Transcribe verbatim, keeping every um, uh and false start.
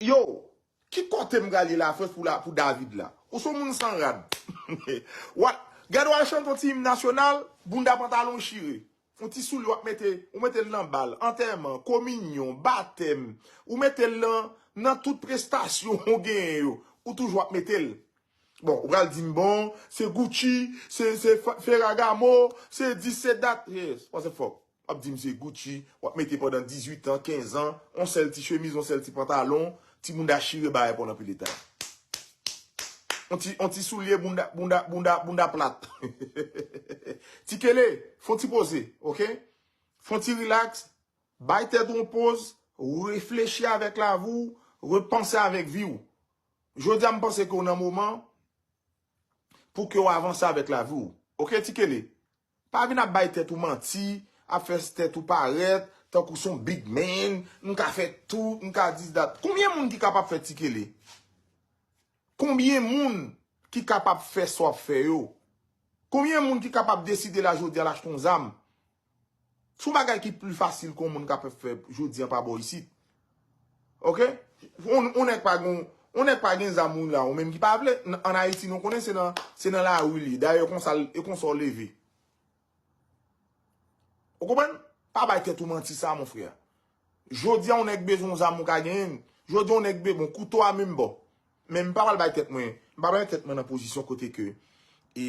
Yo, ki kote m pral ye Lafrans pou la, pou David la? Ou se yon moun san rad. What? Gade w al chante yon ti im nasyonal, bounda pantalon chire. Yon ti soulye w ap mete, ou mete l nan bal, antèman, kominyon, batèm, ou mete l nan, nan tout prestasyon ou genyen yo, ou toujou ap mete l. Bon, ou pral di m bon, se Gucci, se, se Fa-, Ferragamo, se dis, se dat. Yes, what the fuck? W ap di m se Gucci, w ap mete pandan dizuit an, kenz an, yon sèl ti chemiz, yon sèl ti pantalon, ti bounda chire bagay pa w nan pi deta. Yon ti, yon ti soulye bounda, bounda, bounda, bounda plat. Ti Kele, fè yon ti poze, oke? Fè yon ti relax, bay tèt ou yon poz, reflechi avèk lavi w, repanse avèk vi w. Jodi a, m panse ke w nan moman pou ke w avanse avèk lavi w. Oke, Ti Kele? Pa vin ap bay tèt ou manti, ap fè tèt ou parèt tankou se yon big man, m ka fè tout, m ka dis dat. Konbyen moun ki kapab fè Ti Kele? Konbyen moun ki kapab fè sa w ap fè yo? Konbyen moun ki kapab deside la jodi a l achte yon zam? Se yon bagay ki pli fasil ke yon moun kapab fè jodi an pa bò isit. Oke? On, on nèg pa gen, on nèg pa gen zam ou la, ou menm ki pa vle. N-, ann Ayiti, nou konnen se nan, se nan lari li. Dayè, konsa, e konsa w leve. Ou konprann? Pa bay tèt ou manti sa, mon frè. Jodi a, yon nèg bezwen yon zam ou ka genyen. Jodi a, yon nèg be-, bon, kouto a menm bò. Men m pa pral bay tèt mwen, m pa bay tèt mwen nan pozisyon kote ke, e,